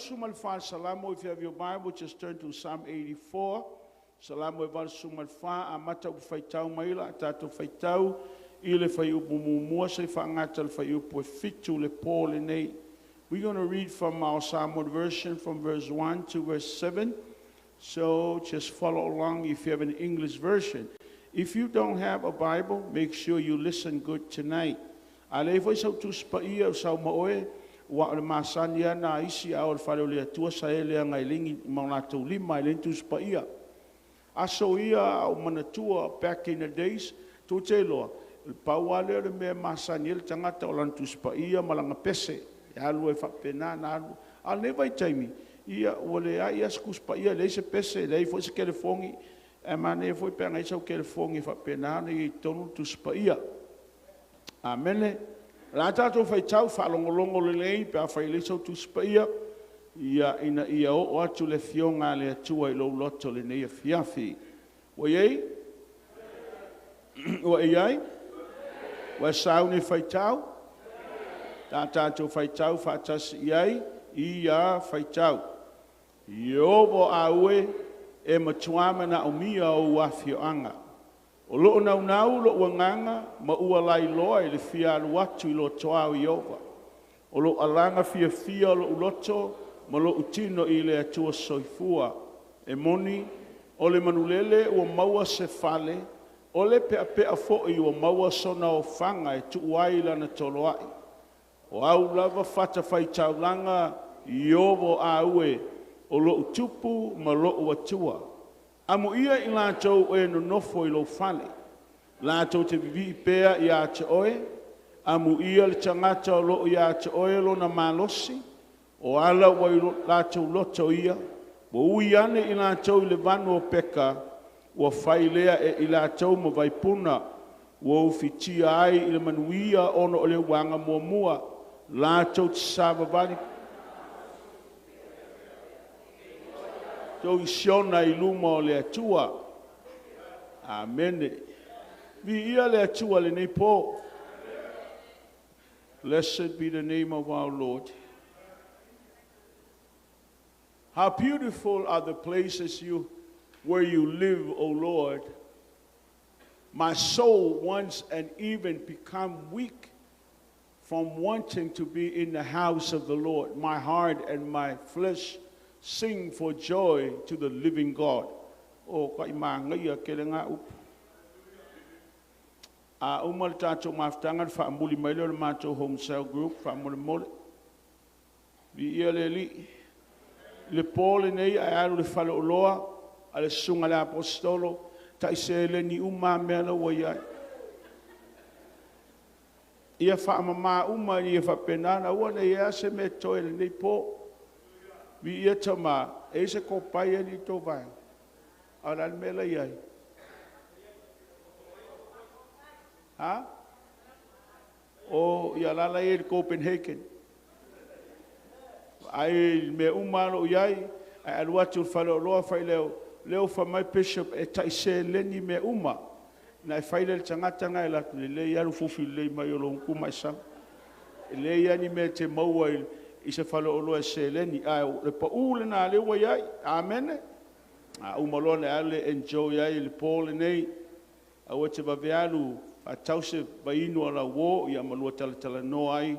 84 Salamo. If you have your Bible, just turn to Psalm 84. Salamo e 84, amata upu faitau mai la tatou faitau i le fuaiupu muamua seia faagata le fuaiupu e 7 le po lenei. We're going to read from our Samoan version from verse 1 to verse 7. So just follow along if you have an English version. If you don't have a Bible, make sure you listen good tonight. A leai foi sau Tusi Paia o sau ma oe, ua o le masani ana a isi a o le fale o le Atua sa e leaga e leai ni ma o latou lima e leai ni Tusi Paia. Aso ia a o manatua, back in the days, tou te iloa, le pau lava lea o le mea e masani ai le tagata o lana Tusi Paia ma lana pese, e alu ai faapena ona alu. A o lenei vaitaimi, ia ua leai lava se Tusi Paia, leai se pese, leai foi se telefoni, ae manaia foi pe ana i ai sau telefoni e faapena ona i ai i totonu le Tusi Paia. Amene. O le a tatou faitau faalogologo lelei pe afai e leai sau Tusi Paia, ia ina ia oo atu le Afioga a le Atua i lou loto i lenei afiafi. Ua i ai? Ua i ai? Ua e sauni e faitau? Ta tatou faitau faatasi i ai, ia faitau. Ieova aue, e matua manaomia ou afioaga. O loo naunau lou agaga ma ua lailoa i le fia alu atu i lotoa o Ieova. O lou alaga fiafia o lou loto ma lou tino i le Atua soifua. E moni, o le manulele ua maua se fale, o le peapea foi ua maua sona ofaga e tuu ai lana toloai. O au lava fatafaitaulaga, Ieova aue, o lou tupu ma lou Atua. Amuia i latou o e nonofo i lou fale, latou te vivii pea ia te oe. Amuia le tagata o loo ia te oe lona malosi, o ala ua i latou loto ia. Ua ui ane i latou i le vanu o peka, ua fai lea e i latou ma vaipuna. Ua ufitia ai i le manuia ona o le uaga muamua, latou te savavali tou i Siona i luma o le Atua. Amene. Viia le Atua i lenei po. Blessed be the name of our Lord. How beautiful are the places you where you live, O Lord. My soul wants and even become weak from wanting to be in the house of the Lord. My heart and my flesh sing for joy to the living God. O ka i ke le ngā upu. A uma le tatou mafutaga le faamuli mai lea o le matou home cell group faamolemole. Viia le Alii. Le po lenei ae alu le faleoloa a le susuga i le Aposetolo, tai seleni uma lava mea la ua i ai. Ia faamama uma ia faapena ona aua ne i i ai se mea e totoe i lenei po. Viia Tama, e i ai se kopai alii i tou vaega? A o le a le mea la i ai? Ha? O ia la la i ai i le Copenhagen. Ai le mea uma lava o i ai, ae alu atu i le faleoloa fai leo, leo fai mai Bishop e tai seleni mea uma. Na e fai lea i le tagata na e alu atu, lelei alu fufi lelei mai o lou gutu ma e sau. E leai lava ni mea e te maua i se faleoloa e seleni, ae o le pau lena lea ua i ai. Amene. A uma loa ona e alu e enjoy ai le po lenei. Aua te vave alu faatau se vainu a lau uo ia ma lua talatalanoa ai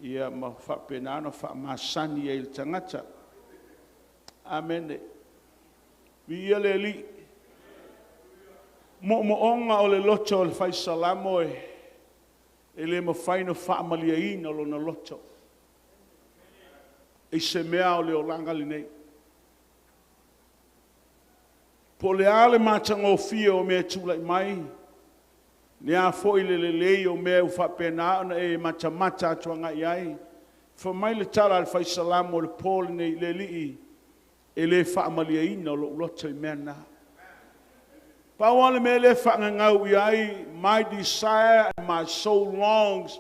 ia ma faapena ona faamasani ai i le tagata. Amene. Viia le Alii. Moomooga o le loto o le fai Salamo e le mafai ona faamaliaina lona loto i se mea o le olaga lenei. Po o le a le matagofie o mea e tulai mai, le a foi le lelei o mea ua faapena ona e matamata atu agai ai. Fai mai le tala a le fai Salamo i le po lenei, le Alii, e le faamaliaina lou loto i mea na. Pau lava le mea lea e faagagau i ai, my desire and my soul longs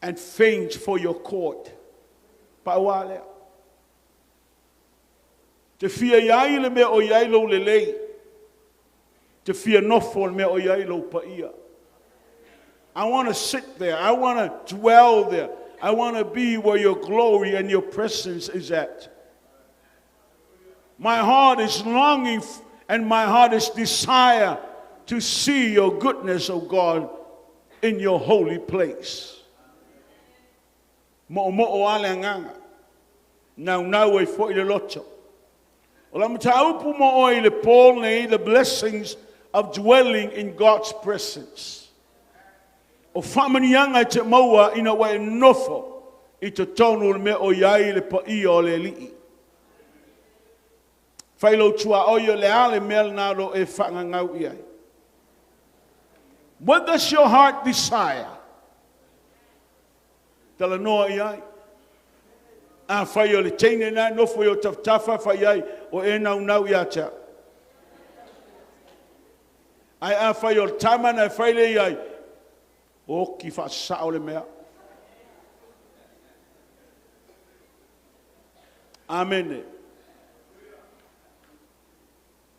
and faints for your court. Pau lava lea. Te fia i ai le mea o i ai lou lelei. Te fia nofo le mea o i ai lou paia. I want to sit there. I want to dwell there. I want to be where your glory and your presence is at. My heart is longing and my heart is desire to see your goodness, O God, in your holy place. Mo'omo'o a le agaga. Naunau ai fo'i le loto. O lau mataupu mo oe i le po lenei, the blessings of dwelling in God's presence. O faamanuiaga e te maua ina ua e nofo i totonu o le mea o i ai le paia o le Alii. Fai lou tuaoi o le a le mea lena o lo o e faagagau i ai. What does your heart desire? Talanoa i ai. Afai o le teine lena e nofo i ou tafatafa, fai i ai, o e naunau ia te au. Ae afai o le tama na e fai lea i ai, oki faasao le mea. Amene.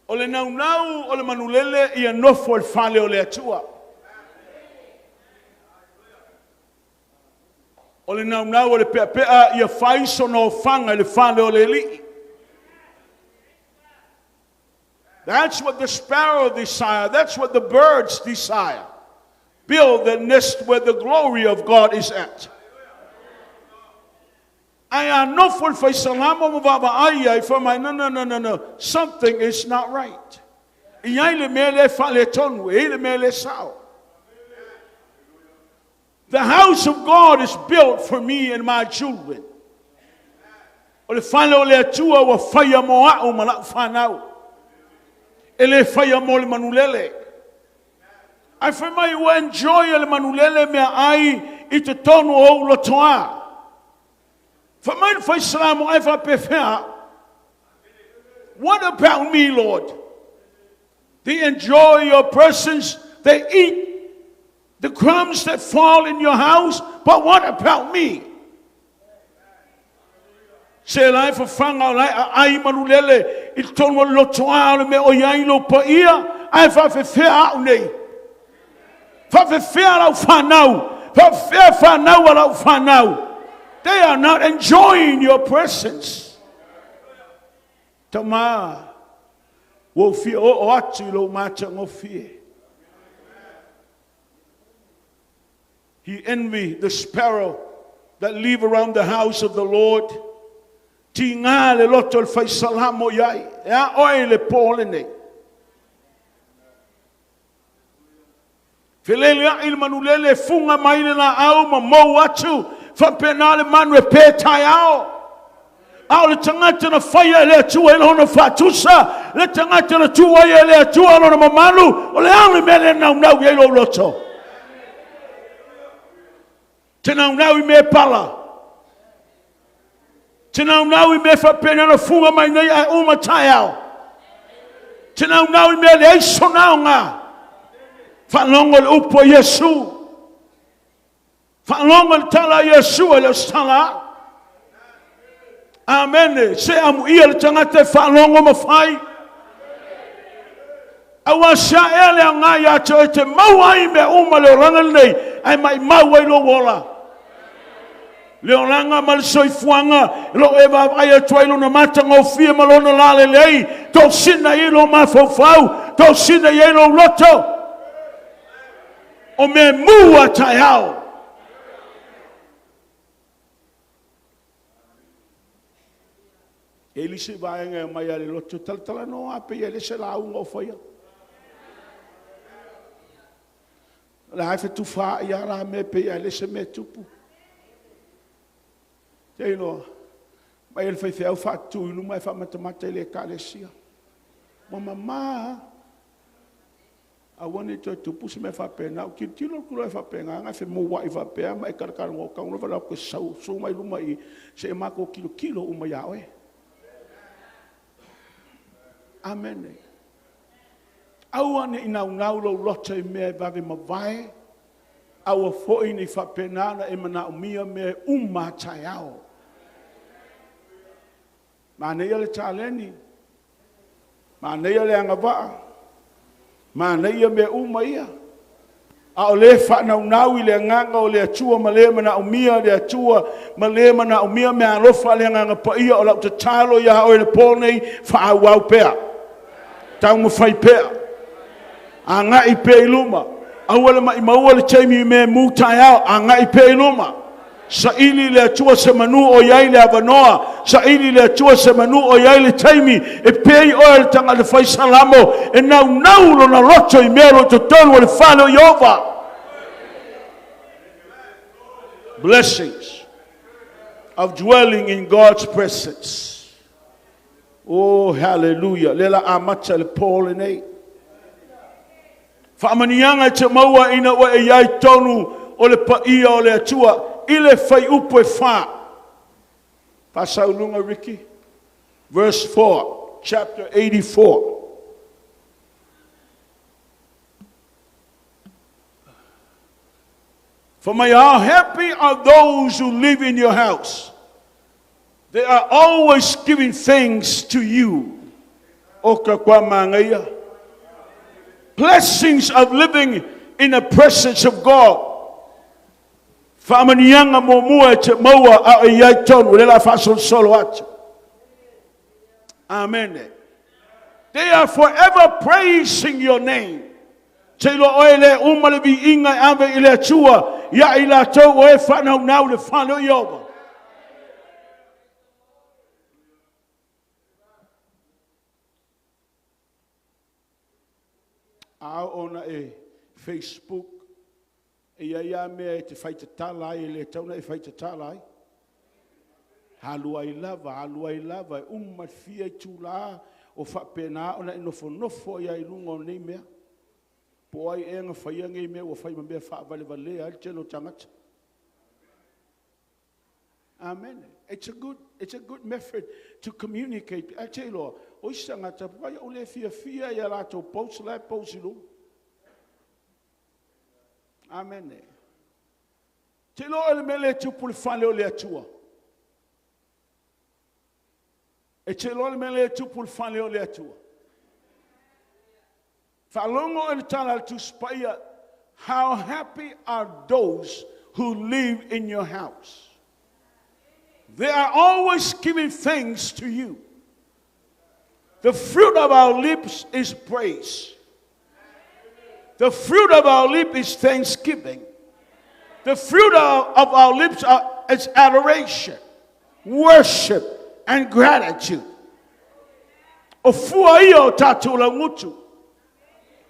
O le naunau o le manulele ia nofo i le fale o le Atua. O le naunau o le peapea ia fai sona ofaga i le fale o le Alii. That's what the sparrow desire. That's what the birds desire. Build the nest where the glory of God is at. Ae a nofo le fai salamo ma vaavaai ai, fai mai, no, no, no, no, no, something is not right. E i ai le mea lea e faaletonu, e i ai le mea le sao. The house of God is built for me and my children. O le fale o le Atua ua faia mo a'u ma la'u fanau. E le faia mo le manulele. Ae fai mai ua enjoy le manulele meaai i totonu o ou lotoa. Fai mai le fai salamo ae faapefea. What about me, Lord? They enjoy your presence. They eat the crumbs that fall in your house. But what about me? Se la e fafaga o la e aai manulele i totonu o le lotoa o le mea o i ai lou paia, ae faafefea a'u nei. Faafefea lau fanau. Faafefea fanau a lau fanau. They are not enjoying your presence. Tama, ua ou fia oo atu i lou matagofie. He envy the sparrow that live around the house of the Lord. Tiga le loto o le fai salamo i ai. E a oe i le po lenei. Feleleai le manulele fuga mai le laau ma mou atu. Faapena le manu e pe taeao. A o le tagata na faia e le Atua i lona faatusa, le tagata na tuu ai e le Atua lona mamalu, o le a le mea le naunau i ai lou loto. Te naunau i mea pala. Te naunau i mea faapena na fuga mai nei ae uma taeao. Te naunau i mea leai sona aoga. Faalogo le upu a Iesu. Faalogo le tala a Iesu e le o se tala a'u. Amene. Se amuia le tagata e faalogo ma fai. Aua se ea le aoga ia te oe te maua ai mea uma le olaga lenei, ae maumau ai lou ola. Le olaga ma le soifuaga lo e vaavaai atu ai lona matagofie ma lona lalelei, tosina i lou mafaufau, tosina i ai lou loto. O mea mu a taeao. E lisi vaega e mai a le loto, talatalanoa a pe ia le se lauga o faia. O le a fetufa ia la me pe ia le se mea tupu. Te iloa, mai le faifeau faatutu i luma e faamatamata i le ekalesia. Ua mamā. Aua ne i toe tupu se mea faapena. O tilotilo atu loa e faapena ona e femua'i faapea ma e talatalanoa tago loa valaau atu e sau susu mai luma i i seia matou tilotilo uma ia oe. Amene. Aua ne i naunau lou loto i mea e vave mavae, aua foi ne i faapena ona e manaomia mea e uma a taeao. Manaia le taleni, manaia le agavaa, manaia mea uma ia. A o lē faanaunau i le agaga o le Atua ma lē manaomia le Atua ma lē manaomia meaalofa a le Agaga Paia, o lau tatalo iā oe le po nei, faaauau pea, taumafai pea, agai pea i luma. Aua le maimaua le taimi i mea e mu taeao, agai pea i luma. Saili le Atua semanu o i ai le avanoa, saili le Atua semanu o i ai le taimi e pei oe le tagata fai salamo e naunau lona loto i mea o lo o i totonu o le fale o Ieova. Blessings of dwelling in God's presence. Oh, hallelujah. Le la amata le po lenei. Faamanuiaga e te maua ina ua e i ai tonu o le paia o le Atua i le fuaiupu e 4. Faasauluga Ricky. Verse 4, chapter 84. For my how happy are those who live in your house. They are always giving thanks to you. O ka kwa mangaia. Blessings of living in the presence of God. Faamanuiaga muamua e te maua a o i ai tonu, le la faasolosolo atu. Amen. They are forever praising your name. Te iloa oe le uma le viiga e ave i le Atua ia i latou o e faanaunau le fale o Ieova. A oo ona e Facebook, e iai lava mea e te faitatala ai e le tatau ona e faitatala ai. Alu ai lava, alu ai lava, e uma le fia itulā o faapena ona e nofonofo ai lava i luga o nei mea. Po o ai ea na faia nei mea ua fai ma mea faavalevalea ai le tele o tagata. Amen. It's a good method to communicate. Ae te iloa, o isi tagata, vai o le fiafia ia latou post la e post i luga. Amen. Te iloa le mea le tupu le fale o le Atua. E te iloa le mea le tupu le fale o le Atua. Faalogo e le tala a le Tusi Paia, how happy are those who live in your house. They are always giving thanks to you. The fruit of our lips is praise. The fruit of our lips is thanksgiving. The fruit of our lips is adoration, worship, and gratitude. O fua ia o tātou laugutu.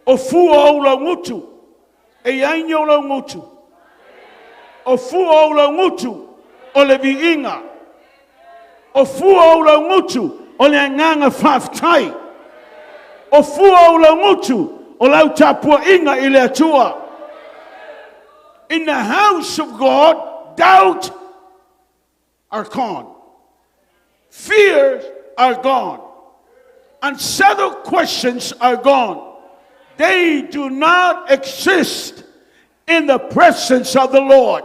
O fua o laugutu. E iai ni o laugutu. O fua o laugutu. O le viiga. O fua o laugutu. O le agaga faafetai. O fua o laugutu. O lau tapuaiga i le Atua. In the house of God, doubt are gone. Fears are gone. Unsettled questions are gone. They do not exist in the presence of the Lord.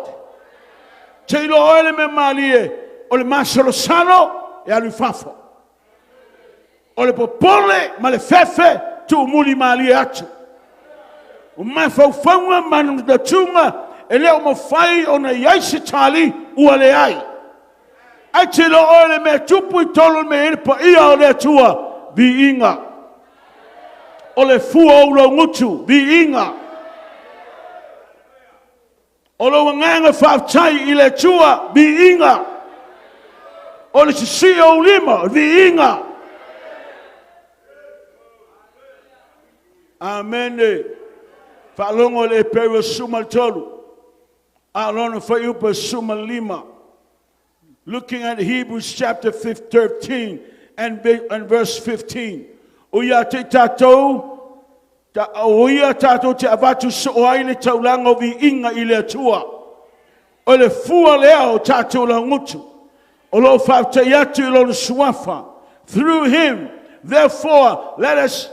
Te iloa oe le mea malie o le masalosalo e alu i fafo. O le popole ma le fefe tuumuli malie atu. O mafaufauga ma manatunga e le o mafai ona i ai se tali ua leai. Ae te iloa oe le mea tupu i tolu le mea i le paia o le Atua, viiga. O le fua o laugutu, viiga. O lou agaga faafetai i le Atua, viiga. O le sisii o ulima, viiga. Amene. Faalogo le Eperu 13. A lona fuaiupu 15. Looking at Hebrews chapter 13 and verse 15. O ia te tātou, ta, o ia tātou te avatu so o ai le taulaga o viiga i le Atua. O le fua lea o tātou laugutu. O lo o faafetai atu i lona suafa. Through him, therefore, let us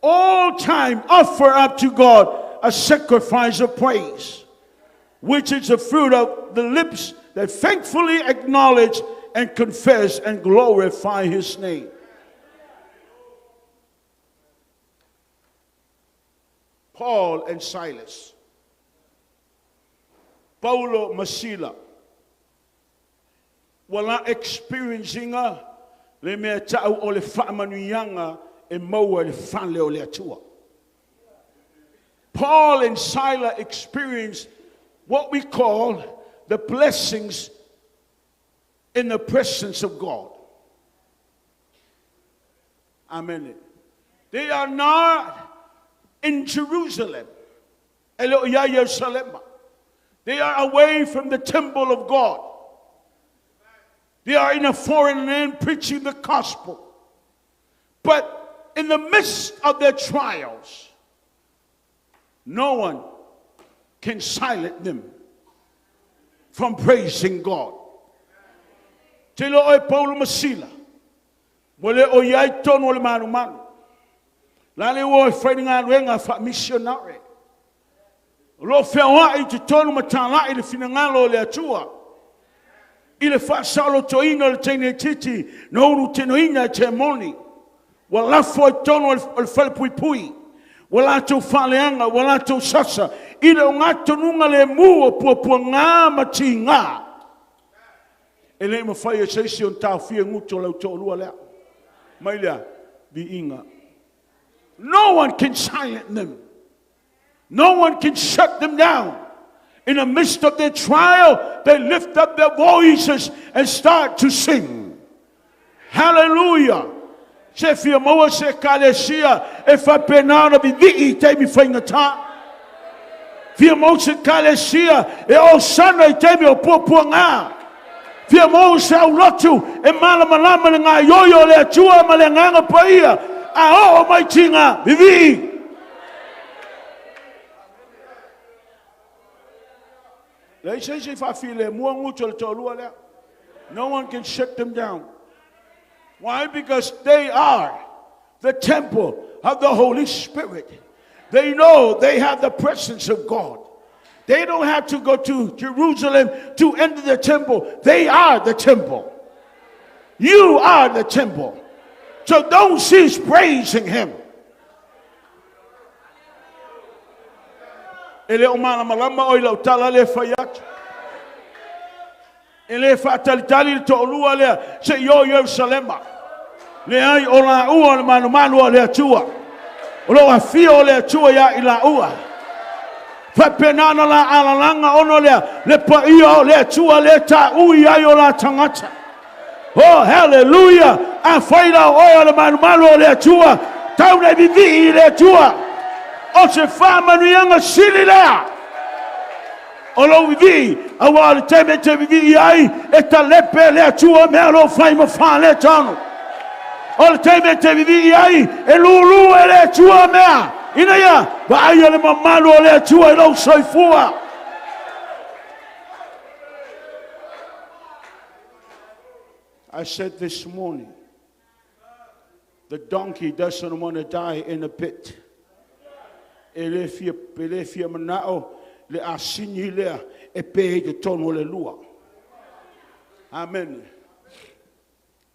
all time offer up to God a sacrifice of praise, which is the fruit of the lips that thankfully acknowledge and confess and glorify his name. Paul and Silas. Paulo ma Sila. Ua la experience ina le mea ta'u o le fa'amanuiaga e maua i le fale o le Atua. Paul and Sila experienced what we call the blessings in the presence of God. Amen. They are not in Jerusalem. E le o ia Ierusalema. They are away from the temple of God. They are in a foreign land preaching the gospel. But in the midst of their trials, no one can silence them from praising God. Te lo oe Paulo ma Sila, ua le o i ai tonu o le malumalu. La le ua e whai luenga fa missionary. O lo feoai i te tonu ma tālai le finagalo o le Atua. I le whaasaolotoina o le teine titi, na uru tenoina e te moni. Ua lafo i tonu o le fale pui pui. Ua latou faaleaga, ua latou sasa. I le o ngā le mu o pua ngā ma ti ngā. E le mawhai e seisi o tāwhia nguto lau tō lea. Mai lea, viiga. No one can silence them. No one can shut them down. In the midst of their trial, they lift up their voices and start to sing. Hallelujah. Se fia maua se kalesia e whapena na vivii i teimi whaingata. Fia maua se kalesia e o sana i teimi o puapua ngā. Fia maua se aulotu e malamalama le ngā yoyo le atua ma le nganga paia. A o mai tinga vivii. Le se se whawhile mua ngutu le tōlua lea. No one can shut them down. Why? Because they are the temple of the Holy Spirit. They know they have the presence of God. They don't have to go to Jerusalem to enter the temple. They are the temple. You are the temple. So don't cease praising Him. E le o malamalama o i lau tala le whai atu. E le whaatalitali le to'olua lea se i o Ierusalema. Le ai o la ua le malumalu o le Atua. O lo afio o le Atua ia i la ua. Whapenana la alalanga ono lea le paia o le Atua le ta ui ai o la tangata. Oh, hallelujah! A whaira o le malumalu o le Atua. Tau nei vivi i le Atua. O se whaamanuiaga sili lea. O lou vivii, auā o le taimi e te vivii ai, e talepe le Atua mea lo fai ma faaletonu. O le taimi e te vivii ai, e lūlū e le Atua mea. Ina ia, vaaia le mamalu o le Atua i lou soifua. I said this morning, the donkey doesn't want to die in a pit. E le fia, e le fia manao le asini lea e pe i te tonu o le lua. Amen.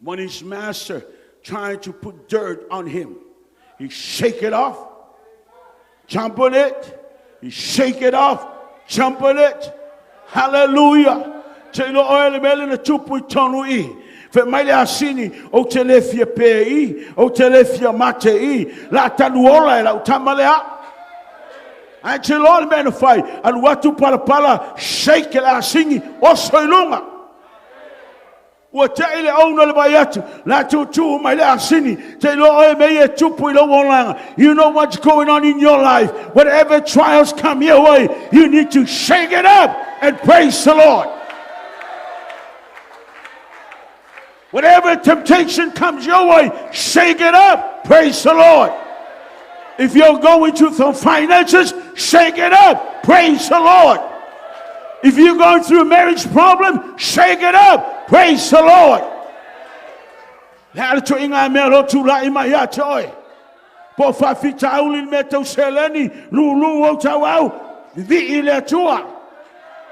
When his master trying to put dirt on him, he shake it off, jump on it, he shake it off, jump on it. Hallelujah. Te ilo oe le mele na tupu i tonu i. Fe mai le asini, o te le fia pe i, o te le fia mate i, la tanu ola e la utama le a. Ai te loa le mea na fai, alu atu palapala, shake le asini, oso i lunga. Ua te i le auna le vai atu, la tūtū mai le asini, te iloa oe mea e tupu i lou olaga. You know what's going on in your life. Whatever trials come your way, you need to shake it up and praise the Lord. Whatever temptation comes your way, shake it up, praise the Lord. If you're going through some finances, shake it up, praise the Lord. If you're going through a marriage problem, shake it up, praise the Lord. Le ala to inga mea lo tu la ima ia te oe. Po whawhita uli le mea tau seleni, lulu au tau au, vi i le Atua.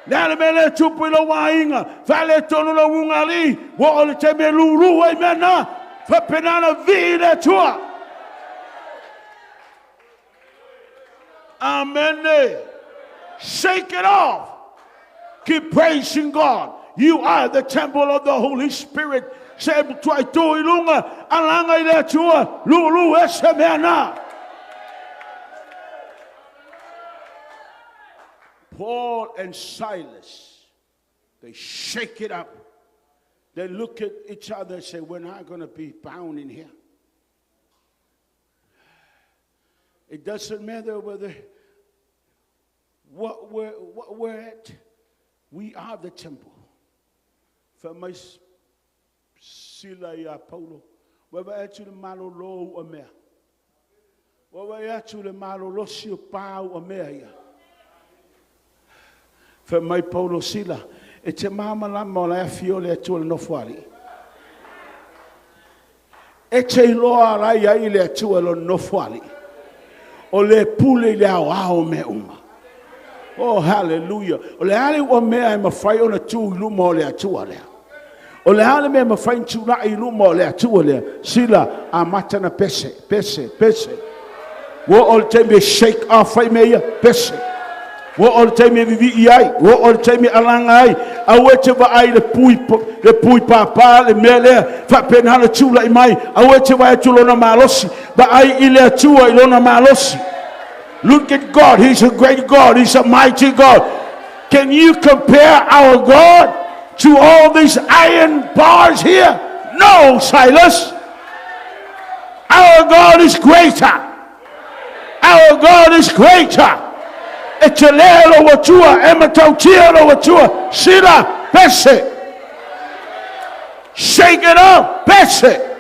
Le ala mea le tupu i lo wainga, whale tonu lo ungali, wa o le te me lulu ai mea nā, whapenana vi i le Atua. Amen. Shake it off. Keep praising God. You are the temple of the Holy Spirit. Se tuai tu i lunga, alanga i le atua, lulu e se mea na. Paul and Silas, they shake it up. They look at each other and say, we're not going to be bound in here. It doesn't matter whether what we're at. We are the temple. Fa mai sila ia Paulo. Wa vai atu le malolo o mea. Wa vai atu le malolo si o pau o mea ia. Fa mai Paulo sila. E te mama lama o la fio le atu le nofuali. E te iloa la ia i le atu le nofuali. O le pule i le ao ao me uma. Oh, hallelujah. O le ale ua mea e mawhai o na tū i luma o le atua lea. O le ale mea mawhai tū i luma o le atua lea. Sila a matana pese, pese, pese. Ua o le taimi shake off ai mea ia, pese. Ua o le taimi vivi ai, ua o le taimi alanga ai. Aue te vaai le pui pāpā le mea lea, whaapenhana tū lai mai. Aue te vai atu lona malosi. Vaai i le atua i lona malosi. Look at God. He's a great God. He's a mighty God. Can you compare our God to all these iron bars here? No, Silas. Our God is greater. Our God is greater. E te lelo watua, e matautia lo watua, sila, pese. Shake it up, pese.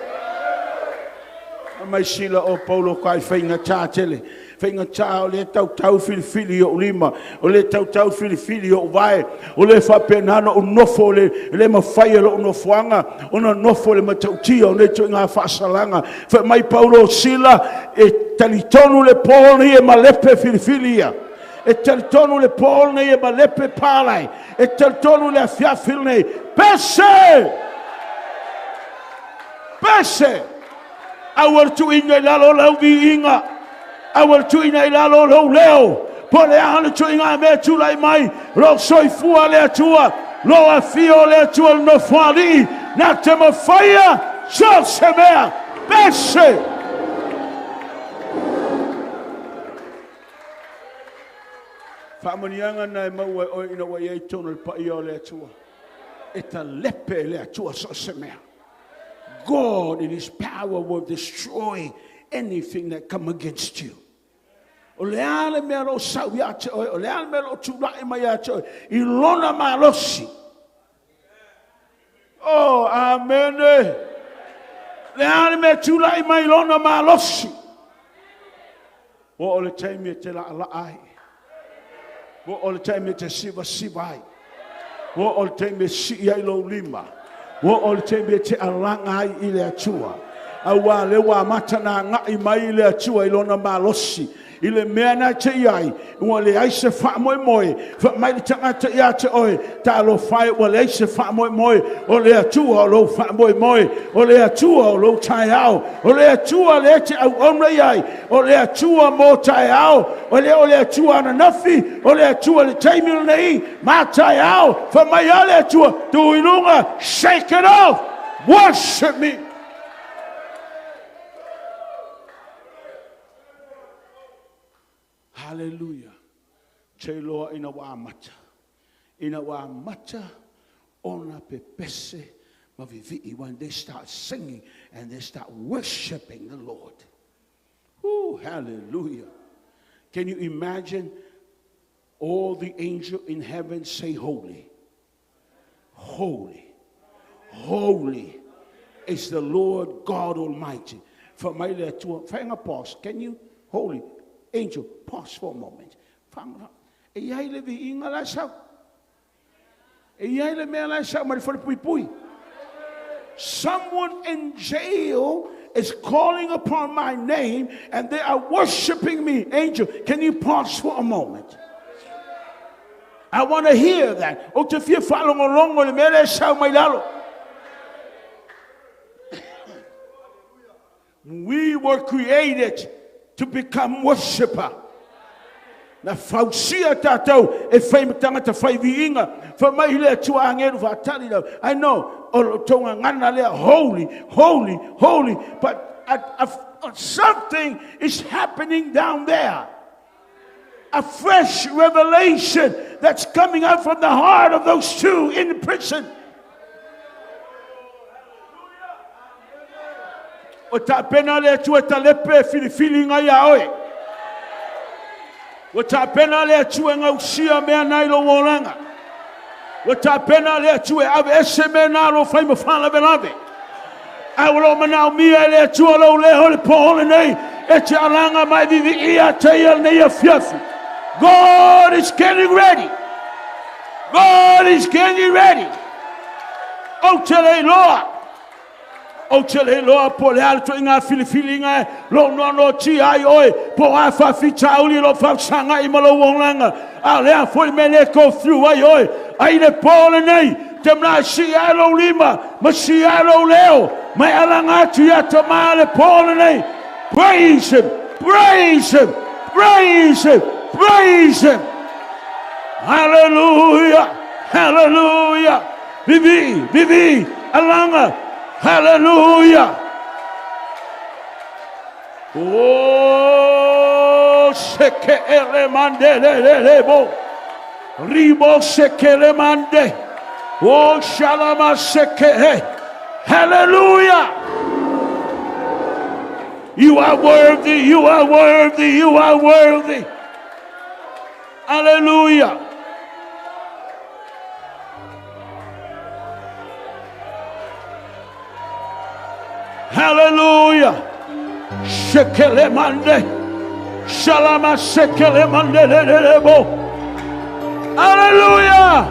Mai sila o Paulo kai whainga tā tele. Whainga tā o le tau tau filifili o lima, o le tau tau filifili o vae, o le whapenana o nofo, o le mawhai o nofoanga, o na nofo le matautia, o le tui ngā whaasalanga. Wha mai Paulo sila, e talitonu le pōl nei e malepe filifili ia. E talitonu le pōl nei e malepe pālai. E talitonu le afiafil nei. Pese! Pese! Aua tuinga i lalo lau viinga. Aua tuinga i lalo lau leo. Po le aha le tuinga mea tūlai mai. Lo soifua le atua. Lo afio le atua le nofoalii. Nā te mawhaia. So se mea. Pese! Whaamanianga nai maua o ina wa iai tono le paia o le atua. E ta lepe le atua so se mea. God in His power will destroy anything that come against you. O le ale mea lo sau ia te oe, o le ale mea lo tūlai mai ia te oe, i lona malosi. Oh, amen. Le ale mea tūlai mai lona malosi. O le taimi e te la la ai. O le taimi e te siva siva ai. O le taimi e si ai lo lima. O le taimi e te alanga ai i le atua. Aua le ua matana ngai mai i le atua i lona malosi. I le mea na te iai, ua le ai se wha moe moe, wha mai le tangata ia te oe, ta lo whai ua le ai se wha moe moe, o le atua o lo wha moe moe, o le atua o lo tai ao, o le atua le te au ona iai, o le atua mō tai ao, o le atua ananafi, o le atua le taimi nei, mā tai ao, wha mai a le atua, tu i lunga, shake it off, worship me. Hallelujah. Te loa ina wa mata. Ina wa mata ona pepese ma vivi. When they start singing and they start worshiping the Lord. Ooh, hallelujah. Can you imagine all the angels in heaven say holy? Holy. Holy is the Lord God Almighty. For my pause. Can you? Holy. Angel, pause for a moment. E iai le vi inga la sau. E iai le mea la sau, mari pui pui. Someone in jail is calling upon my name and they are worshiping me. Angel, can you pause for a moment? I want to hear that. O te fia whaalongolongo le mea le sau mai lalo. We were created to become worshiper. Na fausia tātou e whai matangata whai viinga. Wha mai le atua angelu whaatali lau. I know, o lo tonga ngana lea, holy, holy, holy. But something is happening down there. A fresh revelation that's coming out from the heart of those two in the prison. O tāpena le atua talepe filifili ngai a oe. Ua tāpena le atua ngausia mea nai lo olanga. Ua tāpena le atua ave ese mea nā lo whai mawhala velave. A ua lo manao mia e le atua lo leho le pohole nei. E te alanga mai vivi ia te ia nei a fiafi. God is getting ready. God is getting ready. O te leiloa. O te leiloa po le ala to inga filifili ngai lo no no ti ai oi po a fa fitauli lo fa sanga i malo olanga. A le a foi me le go through ai oi. Ai le po le nei. Te mla si ai lo lima. Ma si ai lo leo. Mai alanga atu ia te maa le po le nei. Praise him. Praise him. Praise him. Praise him. Hallelujah. Hallelujah. Vivi, vivi, alanga. Hallelujah. Oh, seke ele mande le le le bo. Ribo seke le mande. Oh, shalama seke he. Hallelujah. You are worthy, you are worthy, you are worthy. Hallelujah. Hallelujah. Shekele mande. Shalama shekele mande le le le bo. Hallelujah.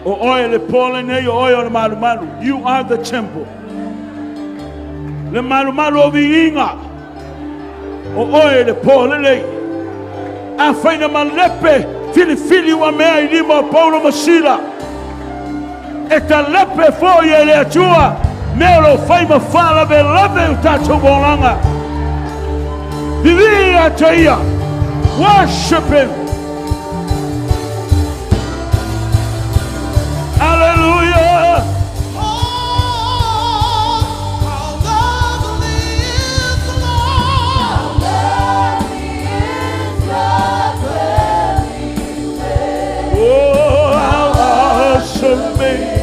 O oe le pole nei o oe o le malu malu. You are the temple. Le malu malu o viinga. O oe le pole nei. A whaina malepe fili fili wa mea i lima o Paulo Masila. E ta lepe fo i le atua. Mea lo whai ma whala ve lave u tātou bolanga. Vivi a te ia. Worship him. Hallelujah. Oh, how lovely is the Lord. Oh, how awesome is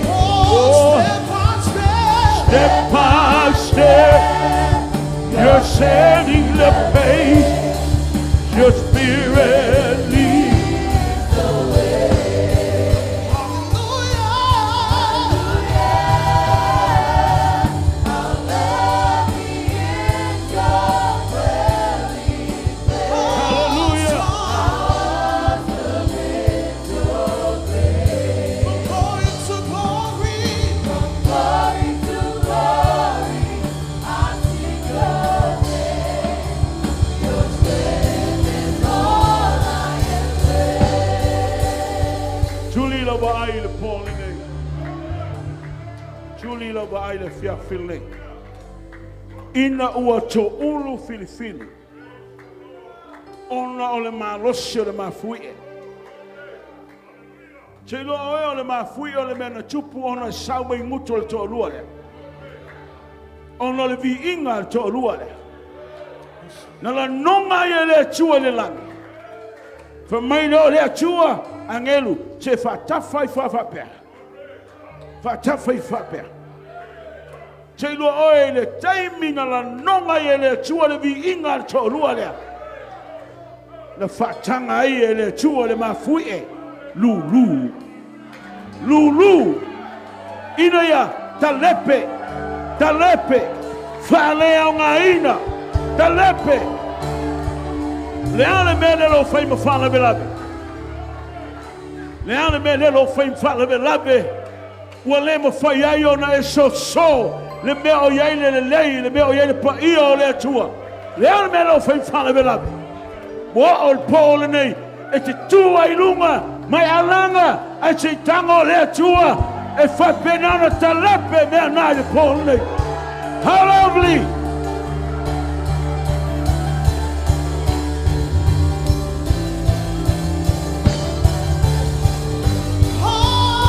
Oh, step by step. Step by step, you're setting the pace. Your spirit leads the way. Hallelujah. How lovely is your dwelling place. Hallelujah. Awesome is your grace. From glory to glory. From glory to glory, I seek your face. Your strength is all I embrace. Tuli la ba ai le Paul nei. Tuli la ba ai le fia fili. Ina ua to ulu filifili. Ona o le malosi o le mafui e. Te iloa oe o le mafui o le mea na tupu ona e sau mai ngutu o le toalua lea. Ona o le viiga a le toalua lea. Na lanoga ai e le Atua i le lagi. Fa mai lea o le Atua, angelu, te faatafa i faafapea. Faatafa i faapea. Te iloa oe i le taimi na lanoga ai e le Atua le viiga a le toalua lea. Na faataga ai e le Atua le mafui e. Lulu. Lulu. Ina ia talepe. Talepe. Whaalea o ngā ina. Talepe. Le ale mea le lo whai ma whalave lave. Le ale mea le lo whai ma whalave lave. Ua le ma whai ai ona e so so. Le mea o iai le lelei. Le mea o iai le paia o le Atua. Le ale mea lo whai ma whalave lave. Ua o le pō le nei. E te tua i lunga mai alanga ai se tango le atua e whapenana talape mea nai le pō. How lovely! Oh,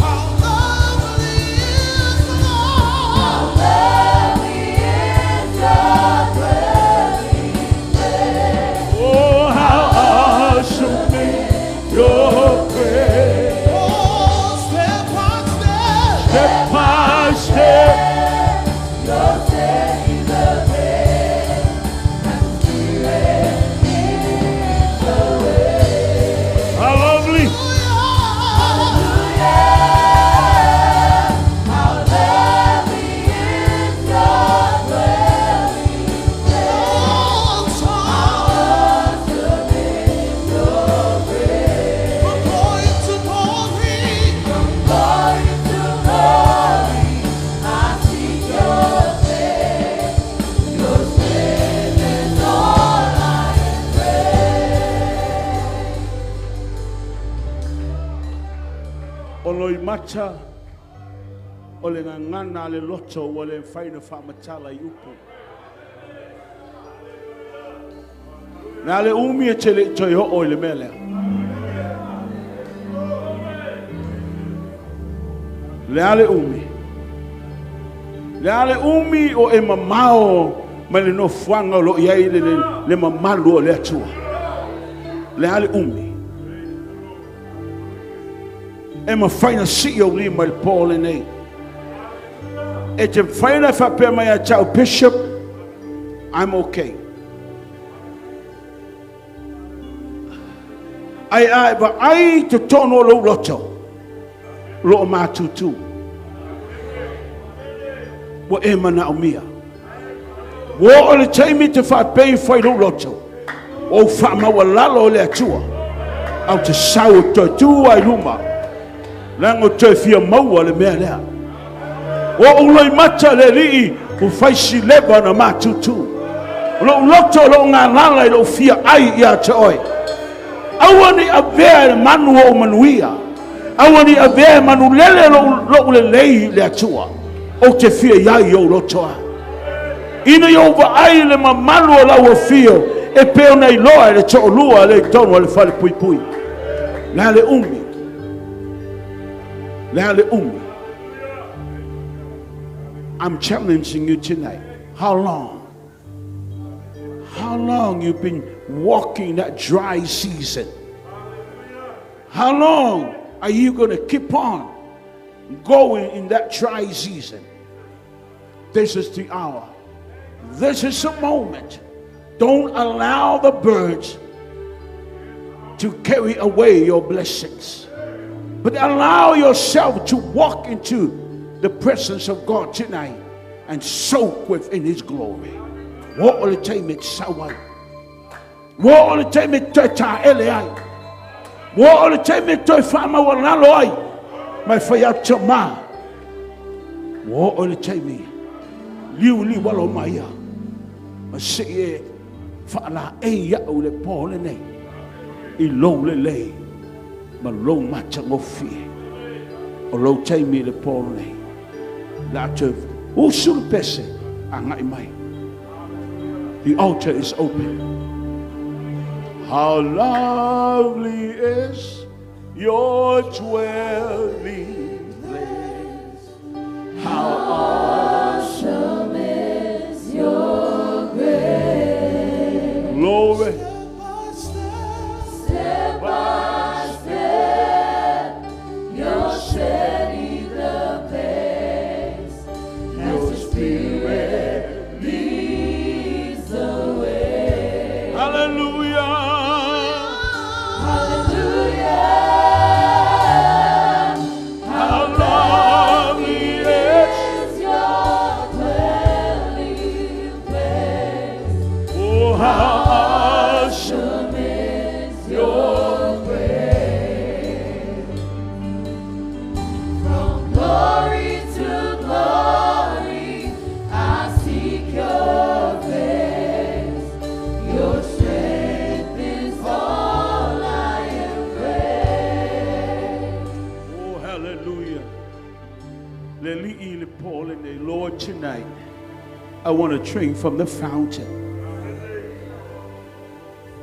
how lovely is the Lord. How lovely is your dwelling place. Oh, how awesome is your grace. Oh, step by step. Step by step. You're setting the pace, and the Spirit leads the way. How lovely! Hallelujah. How lovely is your dwelling place. Awesome is your grace. From glory to glory, From glory to glory, I seek your face. Your strength is all I embrace. O loi mata o le ngangana le loto o le whaina whaamatala i upu. Nā le umi e te le toi ho o i le mea lea. Le ale umi. Le ale umi o e mamao mai le nofuanga o lo iai le mamalu o le atua. Le ale umi. E mawhaina si o li mai le pō le nei. E te whaina whapea mai a tau bishop, I'm okay. Ai ai ba ai te tono lo loto. Lo mātutu. Wa e mana o mia. Wa o le taimi te whapei whai lo loto. O wha lalo o le atua. Au te sau te tua i luma. Lango te fia maua le mea lea. O uloi mata le lii o whaisi leva na mātutu. Lo loto lo ngā lala i lo fia ai ia te oi. Aua ni avea e manu o manuia. Aua ni avea e manu lele lo ule lei le atua. O te fia iai o lotoa. Ina i ova ai le mamalu o lau fio e peo nei loa e le to'olua le tonu le fale pui pui. Le ale umi. Le ale umi. I'm challenging you tonight. How long? How long you've been walking that dry season? How long are you going to keep on going in that dry season? This is the hour. This is the moment. Don't allow the birds to carry away your blessings. But allow yourself to walk into the presence of God tonight and soak within His glory. What will it take me to say? What will it take me to ele ai? What will it take me to whama wa lalo ai? Mai whai atu ma. What will it take me? Liu li walo mai ia. Ma si e whaala e ia o le pō le nei. I lou le lei. Ma lou mata ngofie. O lou taimi le pō le nei. La te usu le pese a ngai mai. The altar is open. How lovely is your dwelling place. How awesome is your grace. Glory. Step by step, you're setting the pace as the Spirit leads the way. Hallelujah. Hallelujah. How lovely is Is your Alii le pō lenei. Lord, tonight, I want to drink from the fountain.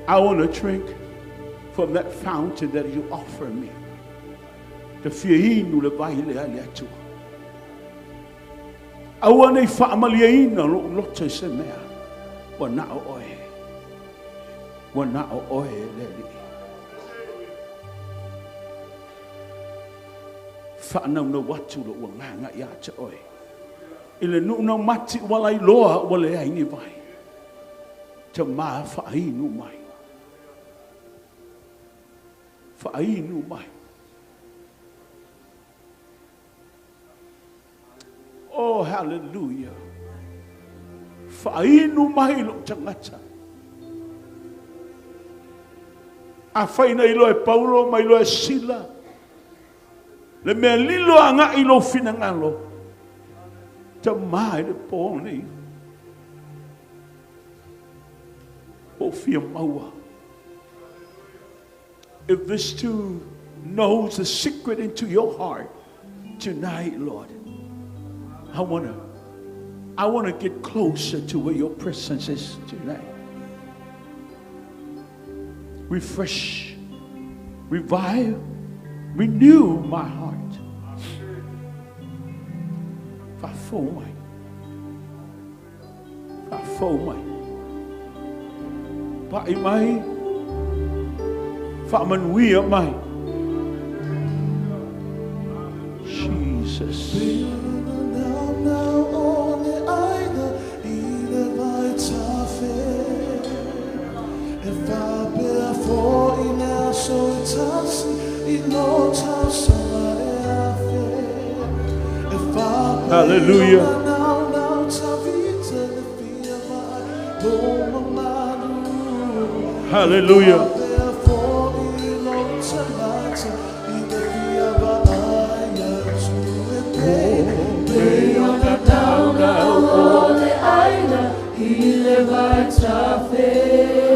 I want to drink from that fountain that you offer me. Te fia inu le vai lea le Atua. Aua nei faamalieina lou loto i se mea. Ua na o oe. Ua na o oe le Alii. Faanaunau atu lou agaga ia te oe. I le nuu na mati ua lailoa ua leai ni vai. Te ma faainu mai. Faainu mai. Oh, hallelujah. Faainu mai lou tagata. Afai na iloa e Paulo ma iloa e Sila. Le mea lilo agai i lou finagalo. Tama i le pō nei. Ua ou fia maua. If this too knows the secret into your heart tonight, Lord, I wanna get closer to where your presence is tonight. Refresh, revive, renew my heart. Faafou mai. Faafou mai. Pa'i mai. Faamanuia mai. Jesus. Hallelujah. Hallelujah.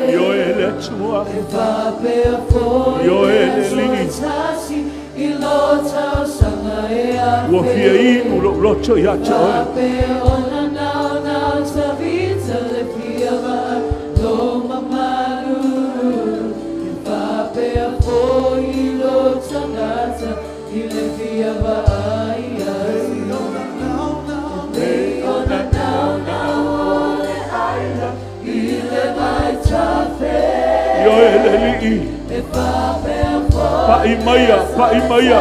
Ioe le Atua. Ioe le Alii. Ua fia inu lou loto ia te oe. Ioe le Alii. Pa'i maia, pa'i maia.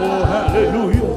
Oh, hallelujah.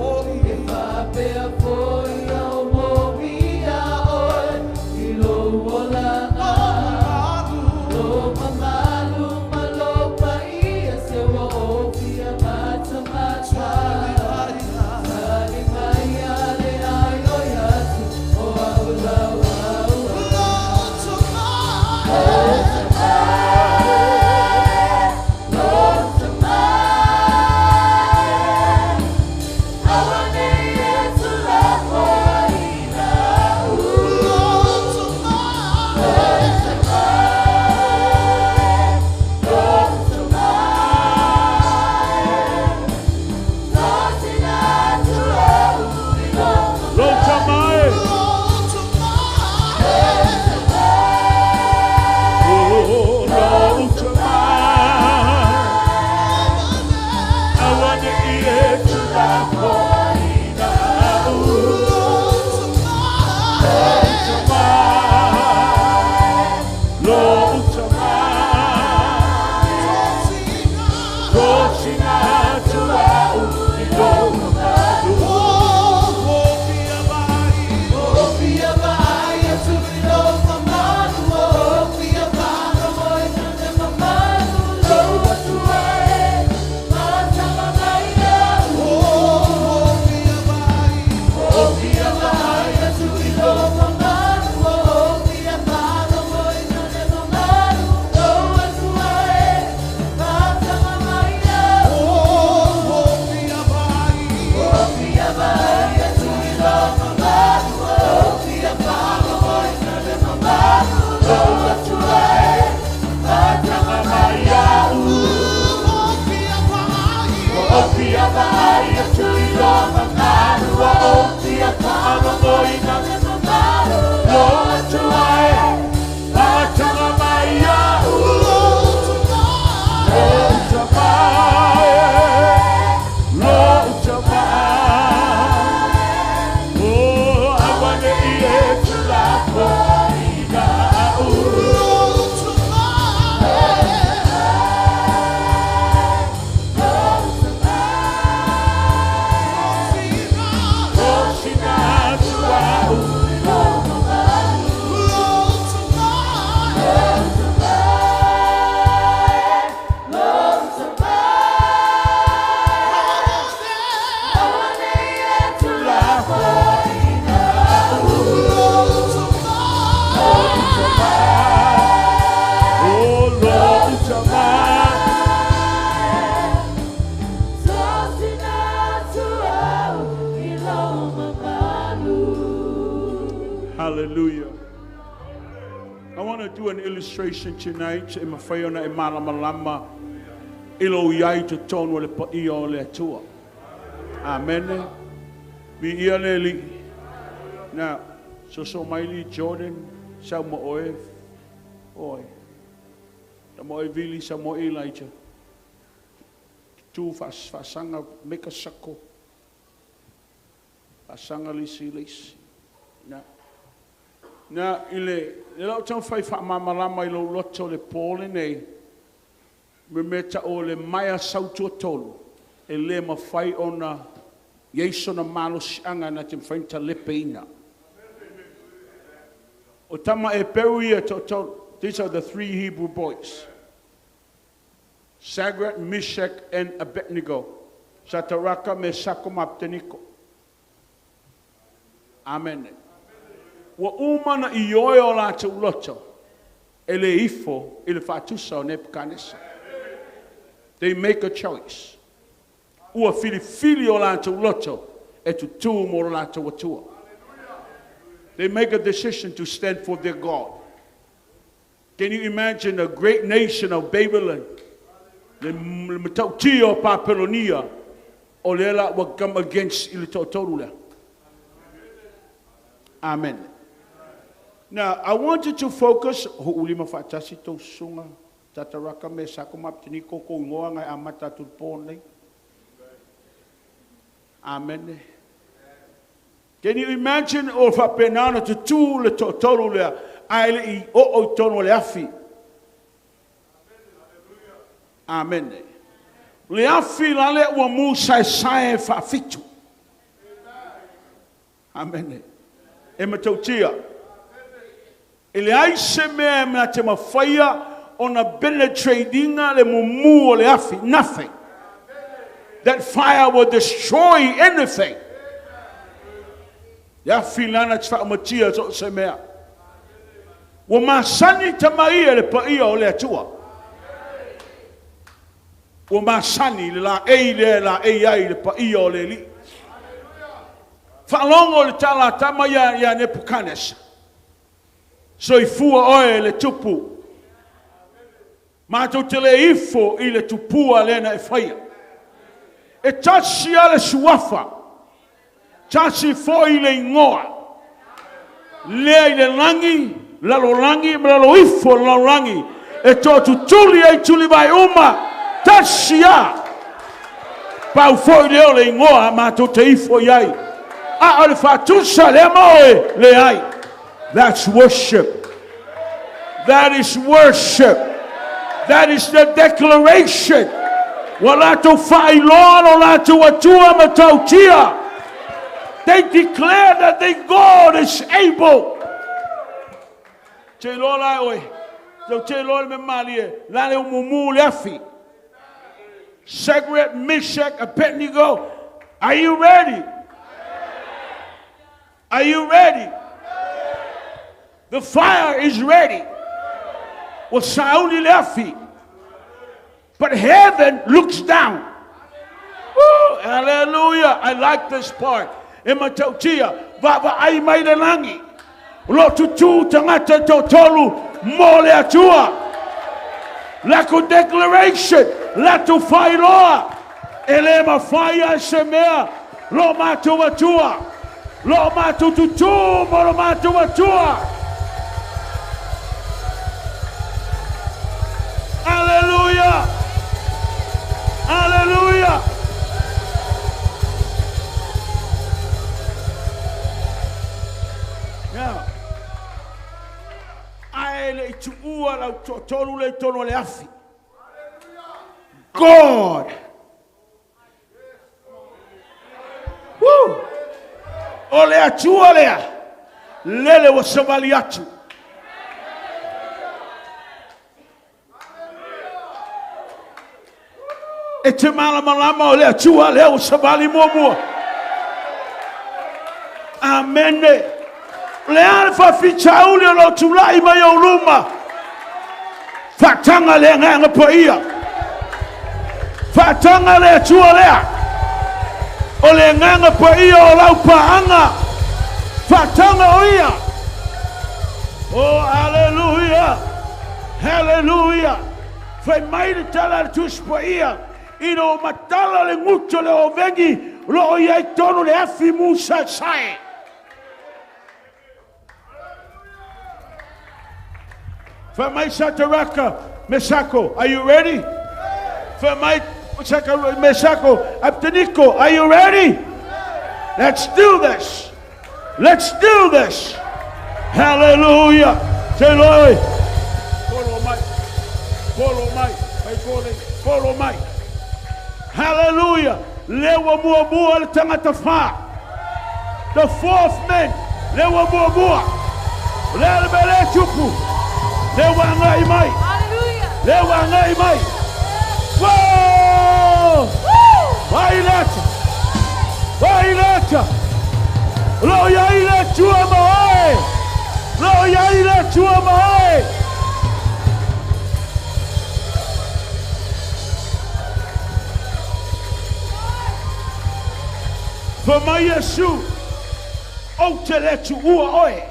Hallelujah. I want to do an illustration tonight e mafai ona e malamalama i lou i ai i totonu o le paia o le Atua. Amene. Viia le Alii. Na, soso mai li Jordan, sau ma oe, oe. Tama oe Vili, sau ma oe Elijah. Tu faasaga, make a circle. Faasaga le isi i le isi. Na, na i le, le lau taumafai faamalamalama i lou loto le po lenei, me mea tau o le maea sautuatolu, e le mafai ona i ai sona malosiaga na te mafai ona talepeina. O tama Heperu ia e toatolu. These are the three Hebrew boys. Shadrach, Meshach and Abednego. Sataraka, Mesako ma Abednego. Amene. Ua uma na ioe o latou loto e le ifo i le faatusa o Nebukanesa. They make a choice. Ua filifili o latou loto e tutū mo lo latou Atua. They make a decision to stand for their God. Can you imagine a great nation of Babylon? Le matautia o Papelonia o lea la ua come against i le toatolu lea. Amen. Now, I want you to focus, ho'olima faatasi tou susuga, Tataraka, Mesako ma Apeteniko, kou igoa na e amata atu i le po lenei. Amene. Can you imagine o faapena ona tutū le toatolu lea ae le i oo i totonu o le afi? Amene. Le afi la lea ua mu saesae faafitu. Amene. E matautia. E leai se mea e na te mafaia ona penetrate ina le mumu o le afi. Nothing. That fire will destroy anything. Le afi lana te faaumatia so o se mea. Ua masani tama ia i le paia o le Atua. Ua masani i le laei lea e laei ai i le paia o le Alii. Faalogo i le tala a tama ia ia Nepukanesa, Soifua oe le tupu, matou te le ifo i le tupua lea na e faia. E tasi lava le suafa, tasi foi le igoa, lea i le lagi, lalolagi ma lalo ifo o le lalolagi, e toatutuli ai tulivae uma, tasi lava. Pau foi lea o le igoa matou te ifo i ai. A o le faatusa lea ma oe, leai. That's worship. That is worship. That is the declaration. Ua latou faailoa lo latou Atua matautia. They declare that their God is able. Te iloa la e oe, tau te iloa le mea malie, la le umumu le afi. Shadrach, Meshach, Abednego, are you ready? Are you ready? The fire is ready. Ua sauni le afi. But heaven looks down. Woo, hallelujah. I like this part. E matautia, vaavaai mai le lagi. O lo o tutū tagata e toatolu mo le Atua. Latou declaration, latou faailoa, e le mafai lava se mea lo matou Atua, lo matou tutū mo lo matou Atua. Hallelujah! Hallelujah! Now, ae le i tuua lau toatolu lea i totonu o le afi. God. Woo! O le Atua lea, lele ua savali atu. E te malamalama o le Atua lea ua savali muamua. Amene. O le a le faafitauli o lo o tulai mai ou luma? Faataga le Agaga Paia. Faataga le Atua lea. O le Agaga Paia o lau paaga. Faataga o ia. Oh, hallelujah. Hallelujah. Fai mai le tala le tuspaia. Ina o matala le nguto le o vengi. Lo ia i tono le afi musa sae. Fai mai Sataraka Mesako, are you ready? Fai mai Mesako Abednego, are you ready? Let's do this. Let's do this. Hallelujah. Say Lord. Follow mai. Follow mai. Follow mai. Hallelujah. Lewa mua mua le tangata wha. The fourth man. Lewa mua mua. Lele mele tupu. Lewa ngai mai. Hallelujah. Lewa ngai mai. Whoa! Vai leta. Vai leta. Lo ia ila tua mai. Lo ia ila tua mai. For my Yesu, o te letu ua oe.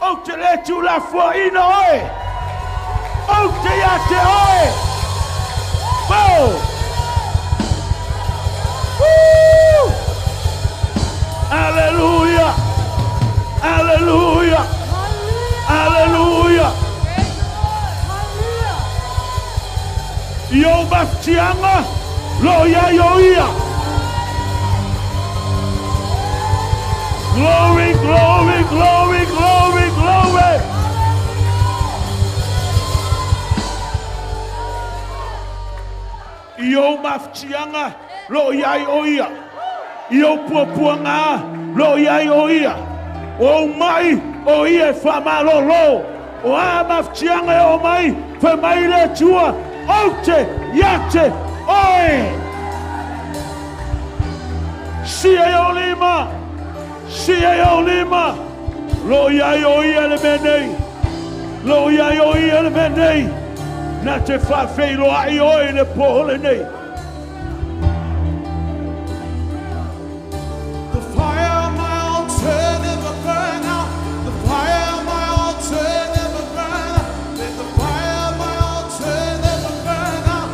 O te letu la fuaina oe. O te iate oe. Whoa! Woo! Hallelujah! Hallelujah! Hallelujah. Hallelujah! Praise the Lord. Hallelujah. Io maftianga, lo ia io ia. Glory, glory, glory, glory, glory. Io maftianga, lo ia io ia. Io puapuanga, lo ia io ia. O mai, o ia e whamalolo. O a maftianga e o mai, wha mai le tua, o te, iate, oe. Sia e o lima. Sia e o lima. Lo ia o ia le menei. Lo ia o ia le menei. Na te whawheiro ai oe le pohole nei. The fire on my altar never burn out. The fire on my altar never burn out. Let the fire on my altar never burn out.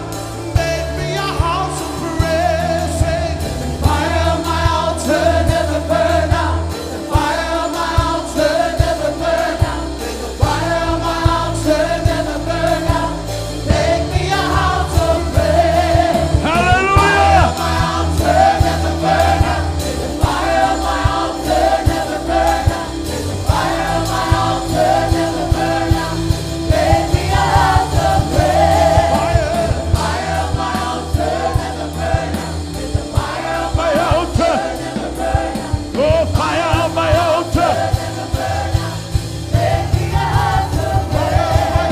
Make me a house of prayer. Say, the fire on my altar never burn out. The fire on my altar never burn out. Let the fire on my altar never burn out. Make me a house of prayer. Hallelujah! My altar never burn out. Let the fire on my altar never burn out. Let the fire on my altar never burn out. Make me a house of prayer. The fire on my altar never burn out. Let the fire on My altar. never burn out. Oh, fire on my altar. Never burn out. Make me a house of prayer.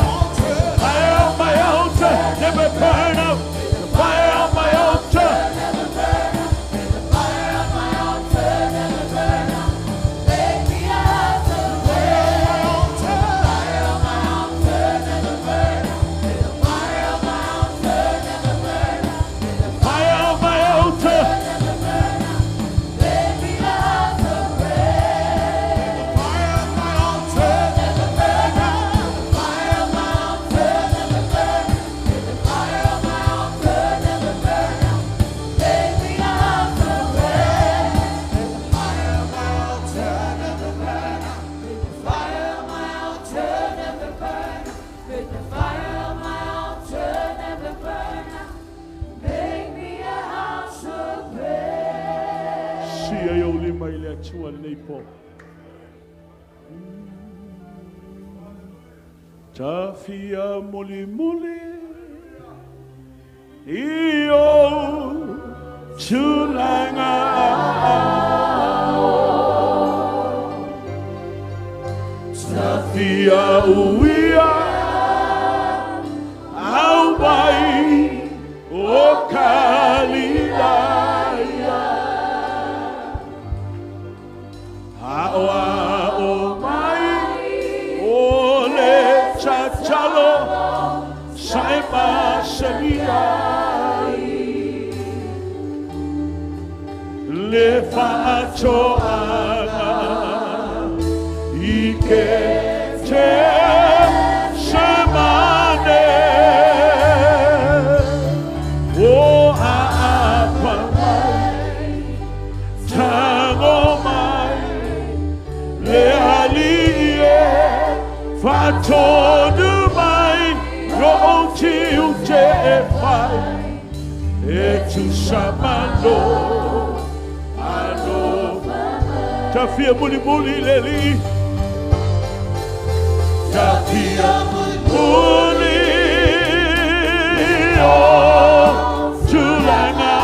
Fire on my altar. Never burn out. The fire on my altar. Never burn out. Let the fire on my altar never burn out. Make me a house of prayer. Fire on my altar never burn out. Let the fire on my altar never burn out. Let the Fire on my altar. never burn out. Make me a house of prayer. The fire on my altar never burn out. The fire on my altar never burn out. Let the fire on my altar never burn out. Make me a house of prayer. Let the fire on my altar never burn out. Let the fire on my altar never burn out. Let the fire on my altar never burn out. Make me a house of prayer. Sia e o lima i le atua nei po. Tafia moli moli i o tūlanga ao. Tafia uia au mai o Kalilaya. Ao ao mai o le chachalo sai masaniai. Le whaatoanga i ke Faatonu mai lou tiute e fai, e tusa ma lou alofa. Tafia mulimuli le Alii. Tafia muli o tulaga.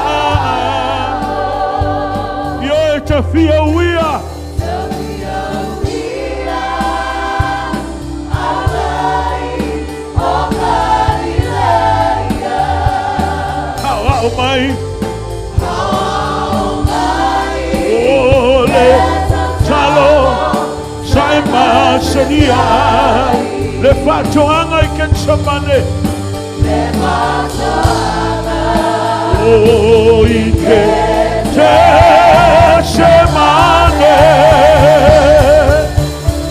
Ioe tafia uia. Aoao mai o le talo sa e masani ai le faatoaga i Ketsemane. O i Ketesemane.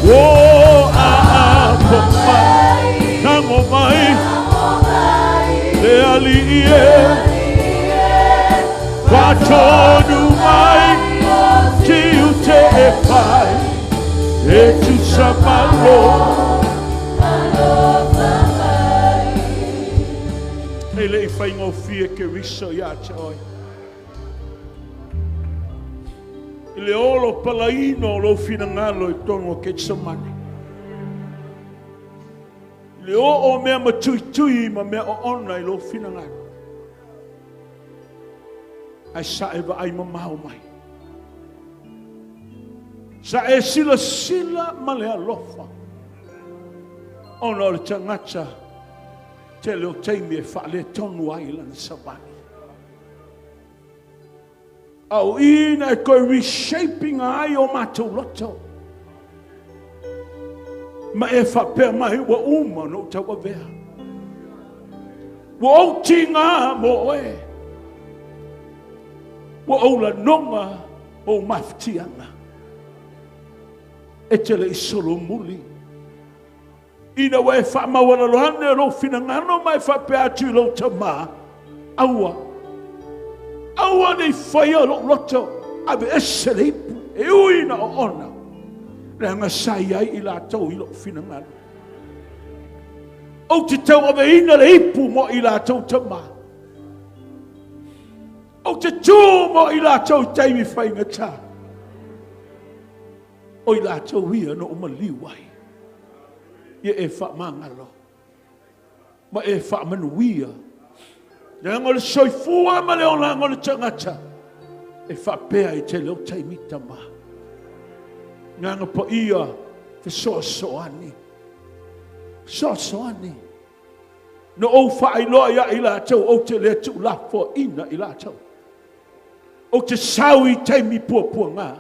O aapo mai, tago mai le Alii e. Faatonu mai tiute e fai, e tusa ma lou. E le i faigofie Keriso ia te oe. I le olo palaina o lou finagalo i totonu o Ketsemane. I le oo o mea matuitui ma mea oona i lou finagalo. Ae sa e vaai mamao mai. Sa e silasila ma le alofa. Ona o le tagata tele o taimi e faaletonu ai lana savali. A o i na e toe reshaping ai o matou loto. Ma e faapea mai ua uma ona ou tauavea. Ua ou tiga mo oe. Ua ou lanoga ou mafatiaga. E te le i solomuli. Ina ua e faamaualalo ane o lou finagalo ma e faapea atu i lou Tama, aua, aua ne i faia lou loto, aveese le ipu, e ui ina oona, leaga sa i ai i latou i lou finagalo. Ou te tauaveina le ipu mo i latou Tama. Ou te tū mo i latou i taimi faigata. O i latou ia na ou maliu ai. Ia e faamagalo ma e faamanuia. Leaga o le soifua ma le olaga o le tagata e faapea i tele o taimi Tama. Agaga Paia fesoasoani. Fesoasoani. Na ou faailoa ia i latou ou te le tuulafoaiina i latou. Ou te sau i taimi puapuaga.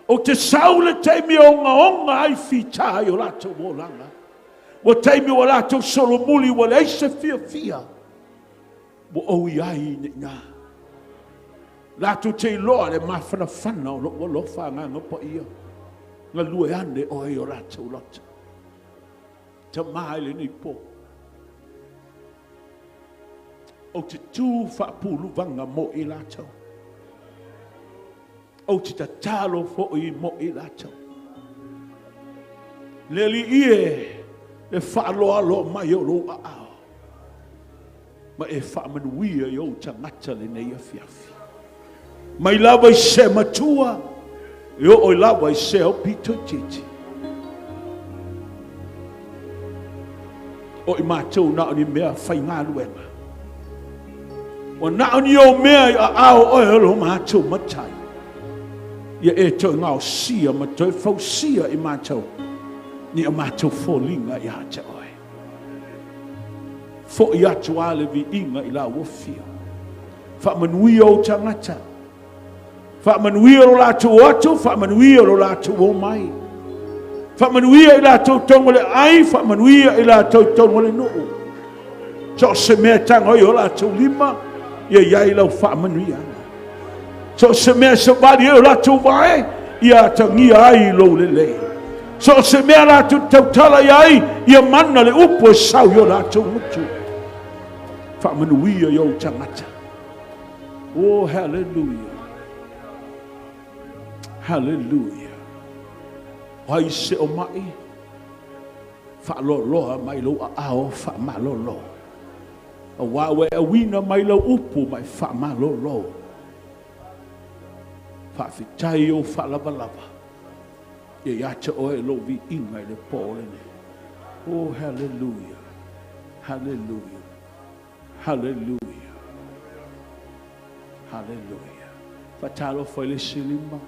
Ou te sau i le taimi e ogaoga ai fita i o latou olaga. Ua taimi ua latou solomuli ua leai se fiafia. Ua ou i ai i ina. Latou te iloa le mafanafana o lou alofa Agaga Paia. Galue ane oe i o latou loto. Tama i lenei po. Ou te tu faapuluvaga mo i latou. Ou te tatalo foi mo i latou. Le Alii e, le faaloalo mai o lou aao. Ma e faamanuia i ou tagata lenei afiafi. Mai lava i se matua, e oo i lava i se aupito itiiti. O i matou na o ni mea faigaluega. Ua na o ni ou mea i aao oe o lo matou matai. Ia e toe gaosia ma toe fausia i matou, ni a matou foliga ia te oe. Foi atu lava le viiga i lau afio. Faamanuia ou tagata. Faamanuia lo latou o atu, faamanuia lo latou o mai. Faamanuia i latou totonu o le ai, faamanuia i latou totonu o le nuu. So o se mea e tago ai o latou lima, ia i ai lau faamanuiaga. So o se mea e savali ai o latou vae, ia atagia ai lou lelei. So o se mea latou te tautala i ai, ia mana le upu e sau i o latou gutu. Faamanuia i ou tagata. Oh, hallelujah. Hallelujah. O ai se o mai? Faaloaloa mai lou aao faamalolo. Auā ua e auina mai lau upu ma e faamalolo. Faafetai i ou faalavalava. Ia ia te oe lou viiga i le pō lenei. Oh, hallelujah. Hallelujah. Hallelujah. Hallelujah. Faatalofa i le isi lima.